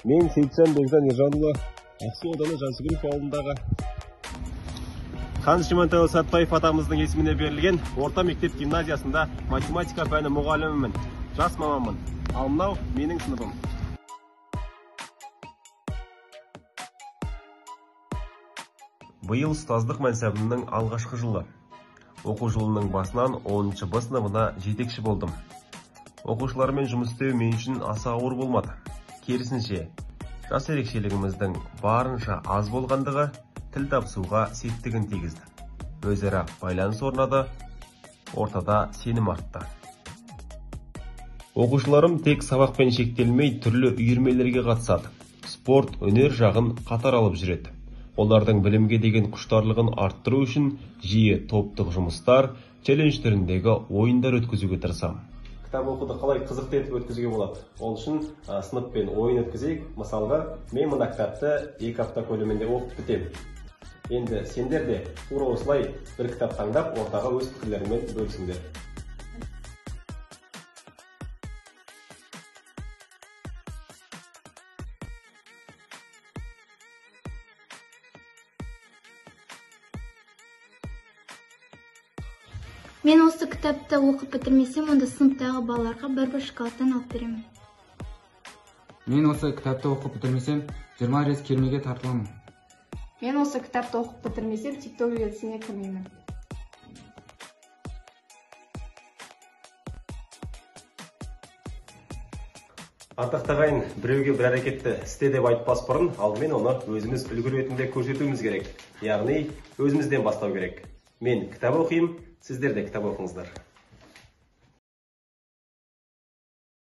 Мен Сейітжан Бекжан Ержанұлы, Ақсу ауданы Жансүгіров ауылындағы Қаныш Имантайұлы Сәтбаев атамыздың есіміне берілген орта мектеп гимназиясында математика пәні мұғалімімін, жас маманмын. Ал мынау менің сыныбым. Биыл ұстаздық мансабымның алғашқы жылы. Оқу жылының басынан 10-шы Б сыныбына жетекші болдым. Оқушылармен жұмыс істеу мен үшін аса ауыр болмады. Керісінше, жас ерекшелігіміздің барынша аз болғандығы тіл табысуға септігін тигізді. Өзара байланыс орнады, ортада сенім артты. Оқушыларым тек сабақпен шектелмей түрлі үйірмелерге қатысады. Спорт, өнер жағын қатар алып жүреді. Олардың білімге деген құштарлығын арттыру үшін жиі топтық жұмыстар, челлендж түріндегі ойындар өткізуге тырысамын. Кітап оқуды қалай қызықты етіп өткізуге болады? Ол үшін сыныппен ойын өткізейік. Мысалға, мен мына кітапты 2 апта көлемінде оқып бітемін. Енді сендер де тура осылай бір кітап таңдап, ортаға өз пікірлеріңмен бөлісіңдер. Мен осы кітапты оқып бітірмесем, онда сыныптағы балаларға бір-бір шоколадтан алып беремін. Мен осы кітапты оқып бітірмесем, 20 рет кермеге тартыламын. Мен осы кітапты оқып бітірмесем, TikTok желісіне кірмеймін. Ардақты ағайын, біреуге бір әрекетті істе деп айтпас бұрын, алдымен оны өзіміз үлгі ретінде көрсетуіміз керек. Яғни, өзімізден бастау керек. Мен кітап оқимын, сіздер де кітап оқыңыздар.